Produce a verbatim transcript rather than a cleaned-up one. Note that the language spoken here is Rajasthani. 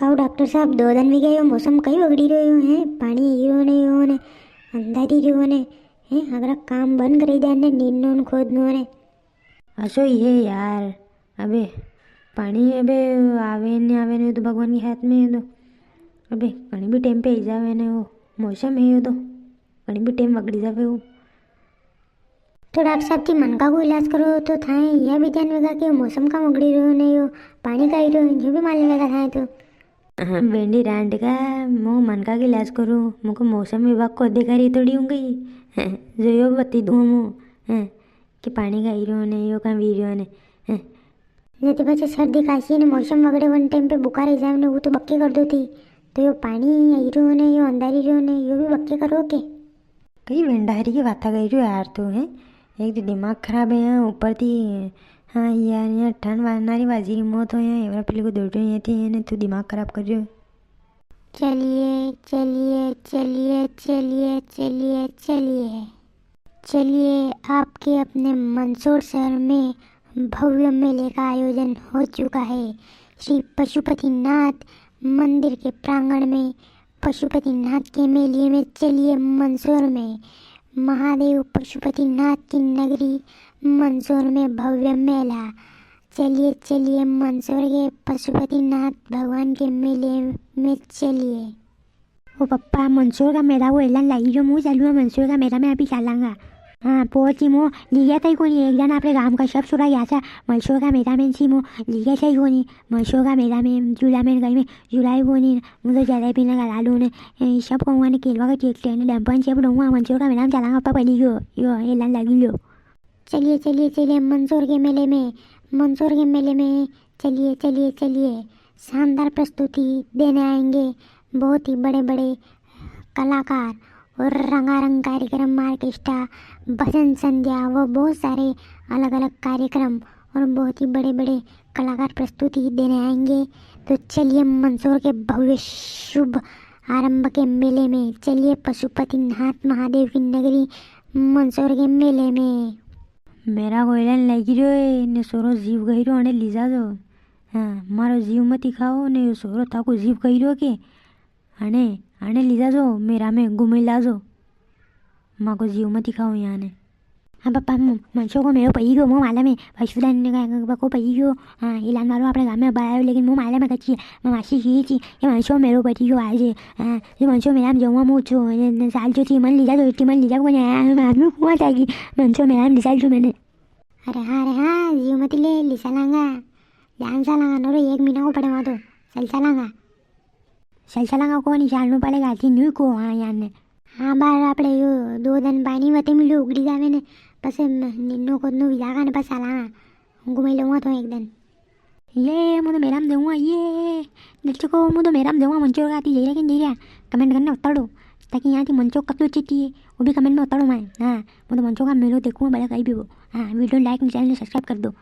काऊ डॉक्टर साहब, दो दिन वी गयो, मौसम कई बगड़ी रह्यो है, पानी आई रह्यो ने यो ने, अंधारी रह्यो ने, हैं, अगरा काम बंद करी दिया ने, नींदनो ने खोदनो ने। असो ही है यार, अबे पानी अबे आवे ने आवे ने, तो भगवान के हाथ में है तो, अबे कणी भी टाइम पे आई जावे ने, वो मौसम है यो तो, कणी भी टाइम बगड़ी जावे वो। तो डॉक्टर साहब, थी मनका को इलाज करो तो थाए या भी ध्यान वेगा कि मौसम का बगड़ी रह्यो ने यो पानी का आई रह्यो, जो भी मालूम वेगा थाए तो। हाँ, बेंडी रांड का, मु मनका को इलाज करूँ, मुको मौसम विभाग को अधिकारी थोड़ी हूँ गई, हैं, जो यो बती दूँ मु, हैं, कि पानी का आई रह्यो ने, यो का वी रह्यो ने, हैं। जदे पाछे सर्दी खांसी ने मौसम बगड़े वन टाइम पे बुखार आई जावे ने, वो तो बक्के कर दो थी, तो यो पानी आई रह्यो ने, यो अंधारी रह्यो ने, यो भी बक्के करो के? कई भंडारी की बात कर रही हो यार तू, हैं? एक तो दिमाग खराब है यहाँ ऊपर थी। हाँ यार, यहाँ ठंड वारना री बाजी री मौत हो, यहाँ एवरा पीली को दौड़ रही थी, ने तू दिमाग खराब कर रही हो। चलिए, चलिए, चलिए, चलिए, चलिए, चलिए। चलिए, आपके अपने मंदसौर शहर में भव्य मेले का आयोजन हो चुका है। श्री पशुपतिनाथ मंदिर के प्रांगण में पशुपतिनाथ के मेले में चलिए मंदसौर में। महादेव पशुपतिनाथ की नगरी मंदसौर में भव्य मेला। चलिए, चलिए मंदसौर के पशुपतिनाथ भगवान के मेले में चलिए। ओ पप्पा, मंदसौर का मेला को एलान लागी गयो, मु चालूँ मंदसौर का मेला में, अभी चालांगा। हाँ, पोची मो लिया था ही कोनी, एक जन आपणे गांव का सब सुरा गया था मंदसौर का मेला में, सी मो लिया था ही कोनी। मंदसौर का मेला में झूला में गई में झूला ही कोनी, मु तो जलेबी ने लालू ने, ए, सब कहूँगा ने केलवा का चेक ने डम्पन सब डूंगा, मंदसौर का मेला में चालांगा, पप्पा पड़ी गयो, यो एलान लागी गयो। चलिए, चलिए, चलिए मंदसौर के मेले में, मंदसौर के मेले में चलिए, चलिए, चलिए। शानदार प्रस्तुति देने आएंगे बहुत ही बड़े-बड़े कलाकार और रंगारंग कार्यक्रम, ऑर्केस्ट्रा, भजन संध्या, वो बहुत सारे अलग-अलग कार्यक्रम और बहुत ही बड़े-बड़े कलाकार प्रस्तुति देने आएंगे। तो चलिए मंदसौर के भव्य शुभ आरंभ के मेले में, चलिए पशुपतिनाथ महादेव की नगरी मंदसौर के मेले में। मेरा को एलान लागी रह्यो है, ने सोरो जीव गई रह्यो, अने ली जाजो। हाँ, मारो जीव मती खाओ, ने यो सोरो थाको जीव गई रह्यो के। अने, अने ली जाजो, मेला में घूमी लाजो। माको जीव मती खाओ यहाँ ने। हाँ पापा, म-, मनसो को मेरो पड़ी गयो, मो मालूम है। पशुधन ने कहा, को पड़ी गयो। हाँ, एलान वालो आपणे गाम में अबार आयो, लेकिन मो मालूम है कच्ची है। मैं मासी की थी, ये मनसो मेरो पड़ी गयो आज। हाँ, ये मनसो मेला में जाऊँ, मो छो, ने, ने साल जो थी, मन ली जाजो, इतनी मन ली जाजो, कोनी आया, मैं आदमी कुआं जाएगी। मनसो मेला में ली जाजो मैंने। अरे हाँ, अरे हाँ, जीव मती ले, ली चालांगा। जान चालांगा, नोरो एक महीना को पड़े वहाँ तो। चल चालांगा। चल चालांगा कोनी, चालनू पड़ेगा, थी न्यू को, हाँ यार ने। हाँ, बार आपणे यो दो दिन पानी वते मिलो उगड़ी जावे ने, पसे म-, निन्नो कोदनो विदा का ने पसे चालांगा। घुमाई लूंगा तो एक दिन। ये, मु तो मेला में जाऊंगा, ये। दर्शकों, मु तो मेला में जाऊंगा, मंचो का थी जई रहा कि नी जई रहा, comment करने बताड़ो, ताकि यहाँ थी मंचो कतलो चीती है, वो भी comment में बताड़ो माए। हाँ, मु तो मंचो का मेलो देखूंगा, भले कहीं भी हो। हाँ, video like, channel subscribe कर दो।